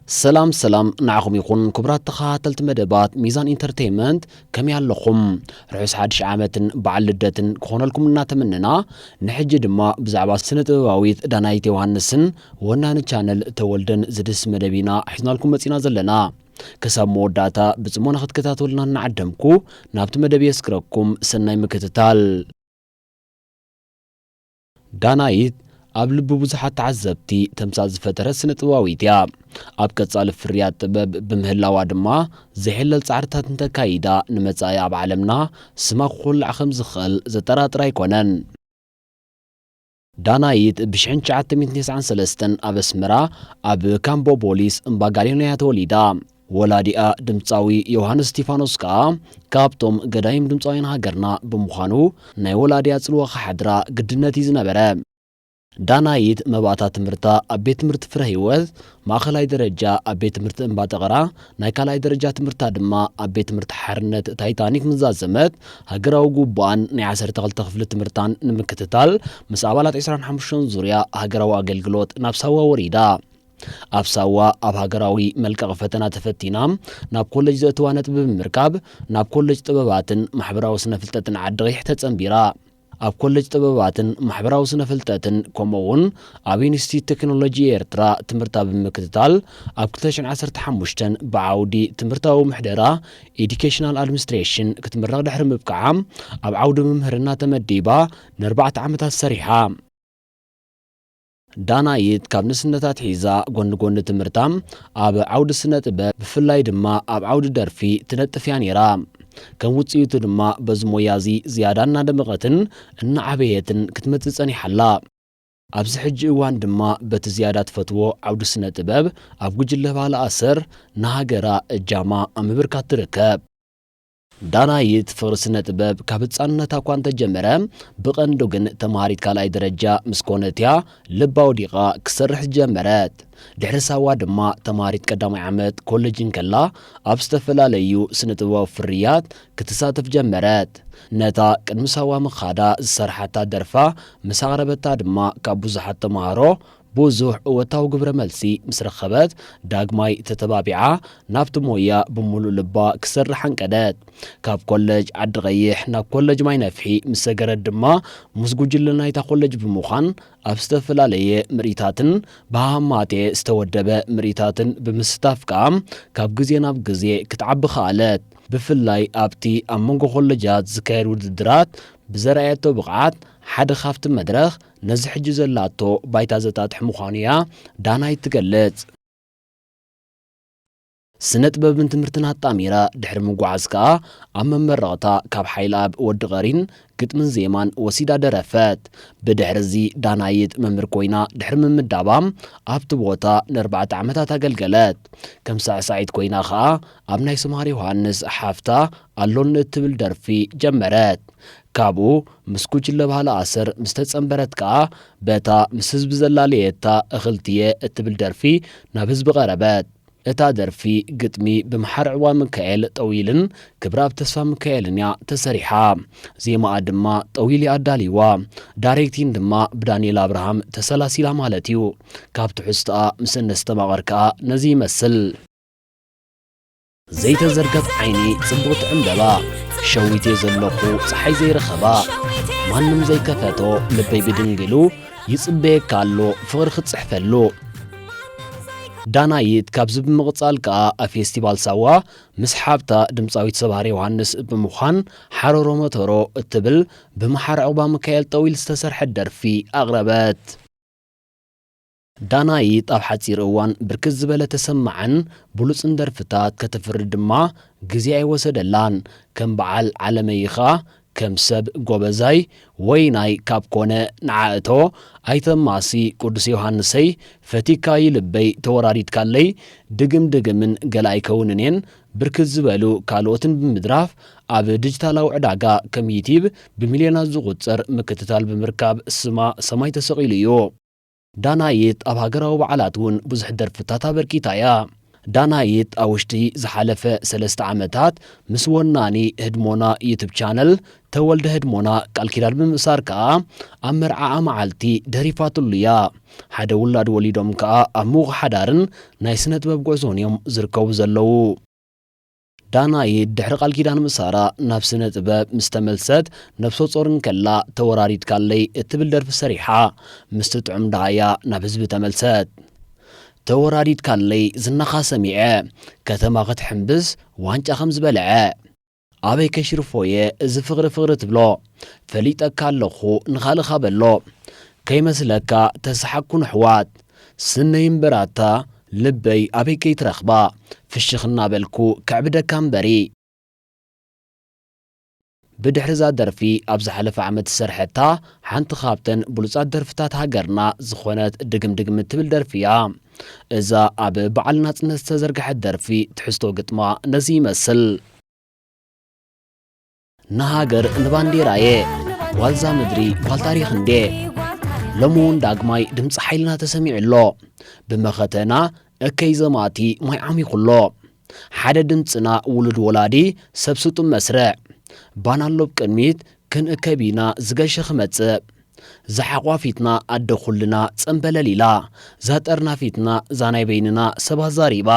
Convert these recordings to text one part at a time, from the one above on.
ሰላም ሰላም ንዓኹም ይኹን ክቡራት ተኸታተልቲ መደባት ሚዛን ኢንተርቴይንመንት፣ ከመይ ኣለኹም? ርሑስ ሓድሽ ዓመትን በዓል ልደትን ክኾነልኩም እናተመነና፣ ንሕጂ ድማ ብዛዕባ ስነ ጥበባዊት ዳናይት ዮሃንስን ወናኒ ቻነል ተወልደን ዝድህስስ መደብ ኢና ሒዝናልኩም መጺና ዘለና። ክሳብ መወዳእታ ብጽሞና ክትከታተሉና እናዓደምኩ፣ ናብቲ መደብ የስግረኩም። ሰናይ ምክትታል። ዳናይት ኣብ ልቢ ብዙሓት ተዓዘብቲ ተምሳል ዝፈጠረት ስነ ጥበባዊት እያ። ኣብ ቀጻሊ ፍርያት ጥበብ ብምህላዋ ድማ፣ ዘይሕለል ጻዕርታት እንተካይዳ፣ ንመጻኢ ኣብ ዓለምና ስማ ክኹላዕ ከም ዝኽእል ዘጠራጥር ኣይኮነን። ዳናይት ብሽሕን ትሽዓተ ሚእትን ተስዓን ሰለስተን ኣብ ኣስመራ፣ ኣብ ካምቦ ቦሊስ እምባ ጋሌኖ እያ ተወሊዳ። ወላዲኣ ድምጻዊ ዮሃንስ እስቲፋኖስ ከኣ ካብቶም ገዳይም ድምጻውያን ሃገርና ብምዃኑ፣ ናይ ወላዲኣ ጽልዋ ክሓድራ ግድነት እዩ ዝነበረ። ዳናይት መባእታ ትምህርታ ኣብ ቤት ትምህርቲ ፍረ ህይወት ማእኸላይ ደረጃ፣ ኣብ ቤት ትምህርቲ እምባ ጠቐራ ናይ ካልኣይ ደረጃ ትምህርታ ድማ ኣብ ቤት ትምህርቲ ሓርነት ታይታኒክ ምስ ዛዘመት፣ ሃገራዊ ግቡኣን ናይ ዓሰርተ ክልተ ክፍሊ ትምህርታን ንምክትታል ምስ ኣባላት ዕስራን ሓሙሽተን ዙርያ ሃገራዊ ኣገልግሎት ናብ ሳዋ ወሪዳ። ኣብ ሳዋ ኣብ ሃገራዊ መልቀቒ ፈተና ተፈቲና ናብ ኮሌጅ ዘእትዋ ነጥቢ ብምርካብ፣ ናብ ኮሌጅ ጥበባትን ማሕበራዊ ስነ ፍልጠትን ዓዲ ቐይሕ ተጸንቢራ። ኣብ ኮሌጅ ጥበባትን ማሕበራዊ ስነ ፍልጠትን፣ ከምኡ እውን ኣብ ኢንስቲትዩት ቴክኖሎጂ ኤርትራ ትምህርታ ብምክትታል፣ ኣብ ክልተ ሽሕን ዓሰርተ ሓሙሽተን ብዓውዲ ትምህርታዊ ምሕደራ፣ ኤዱኬሽናል ኣድሚኒስትሬሽን፣ ክትምረቕ ድሕሪ ምብቃዓ፣ ኣብ ዓውዲ ምምህርና ተመዲባ ንኣርባዕተ ዓመታት ሰሪሓ። ዳናይት ካብ ንእስነታ ኣትሒዛ፣ ጎኒ ጎኒ ትምህርታ፣ ኣብ ዓውዲ ስነ ጥበብ፣ ብፍላይ ድማ ኣብ ዓውዲ ደርፊ ትነጥፍ እያ ነይራ። ከም ውጽኢቱ ድማ፣ በዚ ሞያ እዚ ዝያዳ እናደመቐትን እናዓበየትን ክትመጽእ ጸኒሓ ኣላ። ኣብዚ ሕጂ እዋን ድማ፣ በቲ ዝያዳ ትፈትዎ ዓውዲ ስነ ጥበብ፣ ኣብ ጉጅለ ባህሊ ኣሰር፣ ንሃገራ እጃማ ኣብ ምብርካት ትርከብ። ዳናይት ፍቕሪ ስነ ጥበብ ካብ ህጻንነታ እኳ እንተጀመረ፣ ብቐንዱ ግን ተምሃሪት ካልኣይ ደረጃ ምስ ኮነት እያ ልባ ኣውዲቓ ክትሰርሕ ዝጀመረት። ድሕሪ ሳዋ ድማ ተምሃሪት ቀዳማይ ዓመት ኮሌጅ እንከላ፣ ኣብ ዝተፈላለዩ ስነ ጥበባዊ ፍርያት ክትሳተፍ ጀመረት። ነታ ቅድሚ ሳዋ ምኻዳ ዝሰርሓታ ደርፋ ምስ ኣቕረበታ ድማ፣ ካብ ብዙሓት ተምሃሮ ብዙሕ እወታዊ ግብረ መልሲ ምስ ረኸበት፣ ዳግማይ ተተባቢዓ ናብቲ ሞያ ብምሉእ ልባ ክትሰርሕ ኣንቀደት። ካብ ኮለጅ ዓዲ ቐይሕ ናብ ኮለጅ ማይ ነፍሒ ምስ ሰገረት ድማ፣ ምስ ጉጅለ ናይታ ኮለጅ ብምዃን፣ ኣብ ዝተፈላለየ ምርኢታትን ብሃማቴ ዝተወደበ ምርኢታትን ብምስታፍ ከኣ፣ ካብ ግዜ ናብ ግዜ ክትዓቢ ከኣለት። ብፍላይ ኣብቲ ኣብ መንጎ ኮለጃት ዝካየድ ውድድራት ብዘርኣየቶ ብቕዓት፣ ሓደ ካብቲ መድረኽ ነዚ ሕጂ ዘላቶ ባይታ ዘጣጥሕ ምዃኑ እያ ዳናይት ትገልጽ። ስነ ጥበብን ትምህርትን ኣጣሚራ ድሕሪ ምጉዓዝ ከኣ፣ ኣብ መመረቕታ ካብ ሓይለኣብ ወዲ ቐሪን ግጥምን ዜማን ወሲዳ ደረፈት። ብድሕሪ እዚ ዳናይት መምህር ኮይና ድሕሪ ምምዳባ፣ ኣብቲ ቦታ ንኣርባዕተ ዓመታት ኣገልገለት። ከም ሳዕሳዒት ኮይና ከኣ፣ ኣብ ናይ ሰምሃር ዮሃንስ ሓፍታ ኣሎኒ እትብል ደርፊ ጀመረት። ካብኡ ምስ ጉጅለ ባህሊ ኣሰር ምስ ተጸንበረት ከኣ፣ በታ ምስ ህዝቢ ዘላለየታ እኽልትየ እትብል ደርፊ ናብ ህዝቢ ቀረበት። እታ ደርፊ ግጥሚ ብምሓር ዕዋ ሚካኤል ጠዊልን ክብረኣብ ተስፋ ሚካኤልን እያ ተሰሪሓ። ዜማኣ ድማ ጠዊል እያ ኣዳልይዋ። ዳይሬክቲን ድማ ብዳንኤል ኣብርሃም ተሰላሲላ ማለት እዩ። ካብ ትሕዝቶኣ ምስ እነስተማቐር ከኣ ነዚ ይመስል። ዘይተዘርገት ዓይኒ ጽብቕቲ ዕምበባ፣ ሸዊት እየ ዘለኹ ጸሓይ ዘይረኸባ፣ ማንም ዘይከፈቶ ልበይ ብድንግሉ ይጽበየካ ኣሎ ፍቕሪ ክትጽሕፈሉ። ዳናይት ካብዚ ብምቕጻል ከኣ ኣብ ፌስቲቫል ሳዋ ምስ ሓብታ ድምጻዊት ሰብሃር ዮሃንስ ብምዃን ሓሮሮ መተሮ እትብል ብመሓሪ ዑቕባ ሚካኤል ጠዊል ዝተሰርሐት ደርፊ ኣቕረበት። ዳናይት ኣብ ሓጺር እዋን ብርክት ዝበለ ተሰማዕን ብሉጽን ደርፍታት ከተፍሪ ድማ ግዜ ኣይወሰደላን። ከም በዓል ዓለመይ ኸኣ ከም ሰብ ጎበዛይ ወይናይ ካብ ኮነ ንዓ እቶ ኣይተማሲ ቅዱስ ዮሃንሰይ ፈቲካዩ ልበይ ተወራሪድካለይ ድግም ድግምን ገለ ኣይከውንን እየን ብርክት ዝበሉ ካልኦትን ብምድራፍ ኣብ ዲጂታላዊ ዕዳጋ ከም ዩቲብ ብሚልዮናት ዝቑጸር ምክትታል ብምርካብ ስማ ሰማይ ተሰቒሉ እዩ። ዳናይት ኣብ ሃገራዊ በዓላት እውን ብዙሕ ደርፍታት ኣበርኪታ እያ። ዳናይት ኣብ ውሽጢ ዝሓለፈ ሰለስተ ዓመታት ምስ ወናኒ ህድሞና ዩቱብ ቻነል ተወልደ ህድሞና ቃል ኪዳን ብምእሳር ከኣ ኣብ መርዓኣ መዓልቲ ደሪፋትሉ እያ። ሓደ ውላድ ወሊዶም ከኣ ኣብ ምዉቕ ሓዳርን ናይ ስነ ጥበብ ጉዕዞን እዮም ዝርከቡ ዘለዉ። ዳናይት ድሕሪ ቃል ኪዳን ምእሳራ ናብ ስነ ጥበብ ምስ ተመልሰት፣ ነብሰ ጾር እንከላ ተወራሪድካለይ እትብል ደርፊ ሰሪሓ ምስቲ ጥዑም ደሃያ ናብ ህዝቢ ተመልሰት። ተወራሪድካለይ ዝናኻ ሰሚዐ፣ ከተማ ክትሕምብስ ዋንጫ ከም ዝበልዐ። ኣበይ ከሽርፎየ እዚ ፍቕሪ ፍቕሪ ትብሎ? ፈሊጠካ ኣለኹ ንኻልእኻ በሎ። ከይመስለካ ተሰሓቅኩ ንሕዋት። ስነይ እምበር ኣታ ልበይ ኣበይ ከይትረኽባ። ፍሽኽ እናበልኩ ከዕብደካ እምበሪ። ብድሕሪ እዛ ደርፊ ኣብ ዝሓለፈ ዓመት ዝሰርሐታ ሓንቲ ካብተን ብሉጻት ደርፍታት ሃገርና ዝኾነት ድግም ድግም እትብል ደርፊ እያ። እዛ ኣብ በዓል ናጽነት ዝተዘርግሐት ደርፊ ትሕዝቶ ግጥማ ነዚ ይመስል። ንሃገር ንባንዴራየ፣ ጓልዛ ምድሪ ጓል ታሪኽ እንዴ። ሎሚ እውን ዳግማይ ድምፂ ሓይልና ተሰሚዑ ኣሎ። ብመኸተና እከይ ዘማቲ ማይ ዓሚኹ ኣሎ። ሓደ ድምፅና ውሉድ ወላዲ ሰብ ስጡም መስርዕ። ባና ኣሎ ብቅድሚት ክንእከብ ኢና ዝገሸ ክመፅእ። ዝሓቋፊትና ኣደ ኩልና ጸምበለል ኢላ። ዛጠርናፊትና ዛናይ በይንና ሰብ ኣዛሪባ።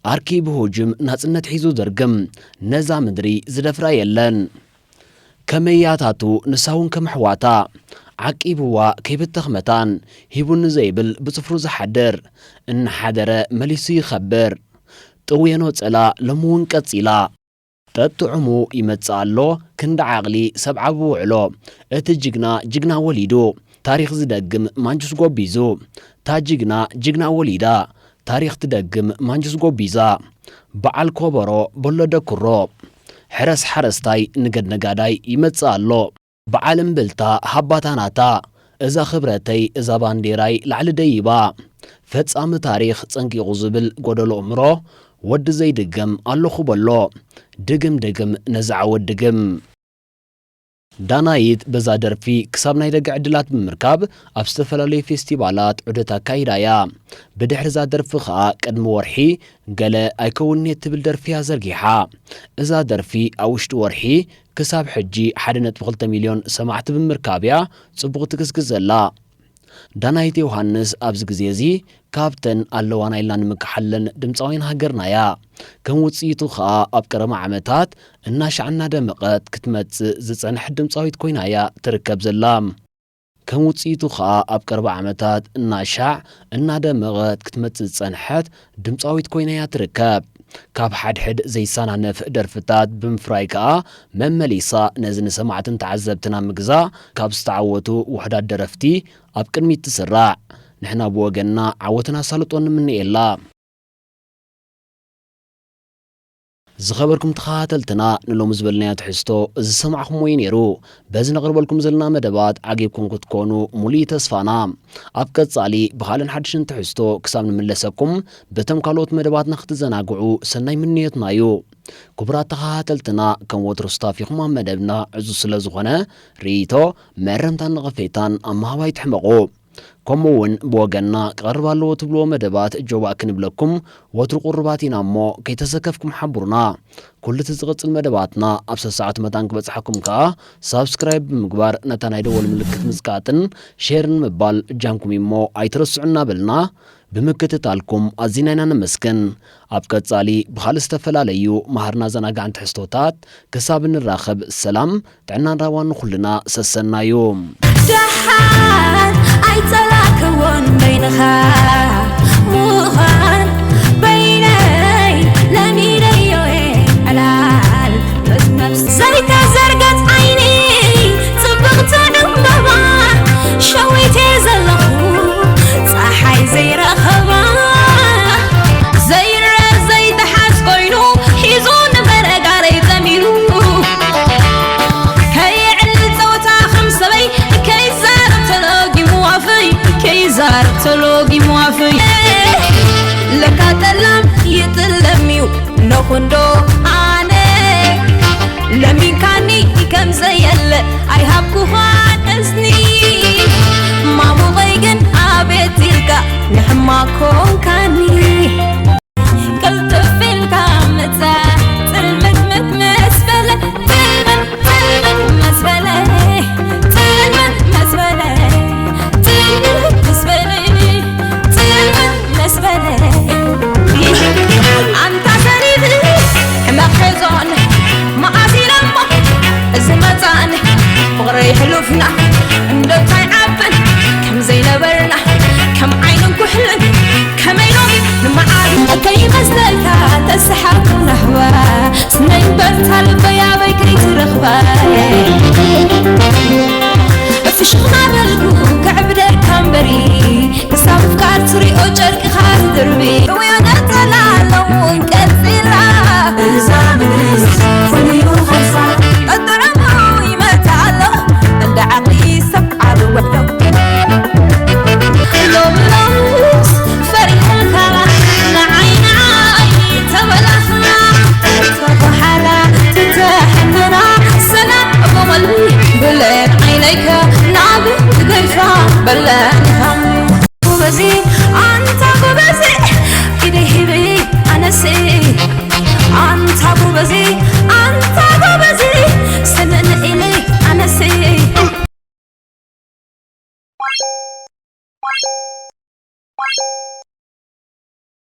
ኣርኪ ብሁጅም ናጽነት ሒዙ ዝርግም፣ ነዛ ምድሪ ዝደፍራ የለን። ከመያታቱ ንሳ እውን ከም ኣሕዋታ፣ ዓቂብዋ ከይበተኽ መታን፣ ሂቡኒ ዘይብል ብጽፍሩ ዝሓድር፣ እናሓደረ መሊሱ ይኸብር። ጥውየኖ ጸላ ሎሚ እውን ቀጺላ። ጠጥዑሙ ይመጽእ ኣሎ ክንዲ ዓቕሊ ሰብ ዓቢ ውዕሎ። እቲ ጅግና ጅግና ወሊዱ፣ ታሪኽ ዝደግም ማንጁስ ጎቢዙ። እታ ጅግና ጅግና ወሊዳ፣ ታሪኽ ትደግም ማንጁስ ጎቢዛ። በዓል ኮበሮ በሎ ደኩሮ። ሕረስ ሓረስታይ ንገድ ነጋዳይ ይመጽእ ኣሎ። በዓል እምብልታ ሃባታ ናታ። እዛ ክብረተይ እዛ ባንዴራይ ላዕሊ ደይባ። ፈጻሚ ታሪኽ ጸንቂቑ ዝብል ጎደሎ እምሮ ወዲ ዘይድገም ኣለኹ በሎ። ድግም ድግም ነዚ ዓወት ድግም። ዳናይት በዛ ደርፊ ክሳብ ናይ ደገ ዕድላት ብምርካብ ኣብ ዝተፈላለዩ ፌስቲቫላት ዑደት ኣካይዳ እያ። ብድሕሪ እዛ ደርፊ ከኣ ቅድሚ ወርሒ ገለ ኣይከውን'የ እትብል ደርፊ እያ ዘርጊሓ። እዛ ደርፊ ኣብ ውሽጢ ወርሒ ክሳብ ሕጂ ሓደ ነጥቢ ክልተ ሚልዮን ሰማዕቲ ብምርካብ እያ ጽቡቕ ትግስግስ ዘላ። ዳናይት ዮሃንስ ኣብዚ ግዜ እዚ ካብተን ኣለዋና ኢልና ንምክሓለን ድምጻውያን ሃገርና እያ። ከም ውጽኢቱ ከኣ ኣብ ቀረባ ዓመታት እናሻዕ እናደመቐት ክትመጽእ ዝጸንሐት ድምጻዊት ኮይና እያ ትርከብ ዘላ። ከም ውጽኢቱ ከኣ ኣብ ቀረባ ዓመታት እናሻዕ እናደመቐት ክትመጽእ ዝጸንሐት ድምጻዊት ኮይና እያ ትርከብ። ካብ ሓድሕድ ዘይሰናነፍ ደርፍታት ብምፍራይ ከኣ መመሊሳ ነዚ ንሰማዕትን ተዓዘብትን ኣብ ምግዛእ ካብ ዝተዓወቱ ውሑዳት ደረፍቲ ኣብ ቅድሚት ትስራዕ። ንሕና ብወገንና ዓወትን ኣሳልጦን ንምነየላ። ዝኸበርኩም ተኸታተልትና፣ ንሎሚ ዝበልናዮ ትሕዝቶ ዝሰማዕኹምዎ እዩ ነይሩ። በዚ ነቕርበልኩም ዘለና መደባት ዓጊብኩም ክትኮኑ ሙሉእ እዩ ተስፋና። ኣብ ቀጻሊ ብኻልእን ሓድሽን ትሕዝቶ ክሳብ ንምለሰኩም፣ በቶም ካልኦት መደባትና ክትዘናግዑ ሰናይ ምንዮትና እዩ። ክቡራት ተኸታተልትና፣ ከም ወትሩ ስታፊኹም ኣብ መደብና ዕዙዝ ስለ ዝኾነ፣ ርእይቶ፣ መእረምታን ነቐፌታን ኣብ ምሃብ ኣይትሕመቑ። ከምኡ እውን ብወገንና ክቐርብ ኣለዎ ትብልዎ መደባት ጆባእ ክንብለኩም ወትሩ ቁሩባት ኢና እሞ ከይተሰከፍኩም ሓብሩና። ኩሉ እቲ ዝቕጽል መደባትና ኣብ ሰሰዓቱ መታን ክበጽሓኩም ከኣ ሳብስክራይብ ብምግባር ነታ ናይ ደወል ምልክት ምጽቃጥን ሼርን ምባል እጃምኩም እዩ እሞ ኣይትረስዑ እናበልና ብምክትታልኩም ኣዚና ኢና ነመስግን። ኣብ ቀጻሊ ብኻልእ ዝተፈላለዩ መሃርን ኣዘናጋዕን ትሕዝቶታት ክሳብ እንራኸብ ሰላም ጥዕናን ራህዋን ንኹልና ሰሰናዩ። ደሓን ኣይጸላእክዎን በይንኻ ምዃን በይነይ ለሚደዮ እየ ዕላል በዚ ነብሲ ዘይተዘርገት ዓይኒ ጽብቕቲ ዕምበባ ሸዊተ ዘለኹ ጸሓይ ዘይረኸባ ዘይረ ዘይተሓዝ ኮይኑ ሒዙ ንበረጋረይ ጠሚሩ ከይዕልል ጸወታ ከም ሰበይ ከይዛረብ ተሎጊሙ ኣፈይ ከይዛረብ ተሎጊሙ ኣፈይ ለካ ጠላም ይጥለም እዩ ነኹንዶ ኣነ ለሚንካኒ ከም ዘየለ ኣይሃብኩኻን እዝኒ ማሙቐይ ግን ኣቤት ኢልካ ንሕማ ኮንካኒ መዓር ከይመስለካ ተሰሓቁ ናህዋ ስነይ በርታ ልበይ ኣበይ ከይትረኽባ ፍሽኽና በልኩ ከዕብደካ እምበሪ ክሳብ ምፍቃር ትሪኦ ጨርቅኻ ትድርቢ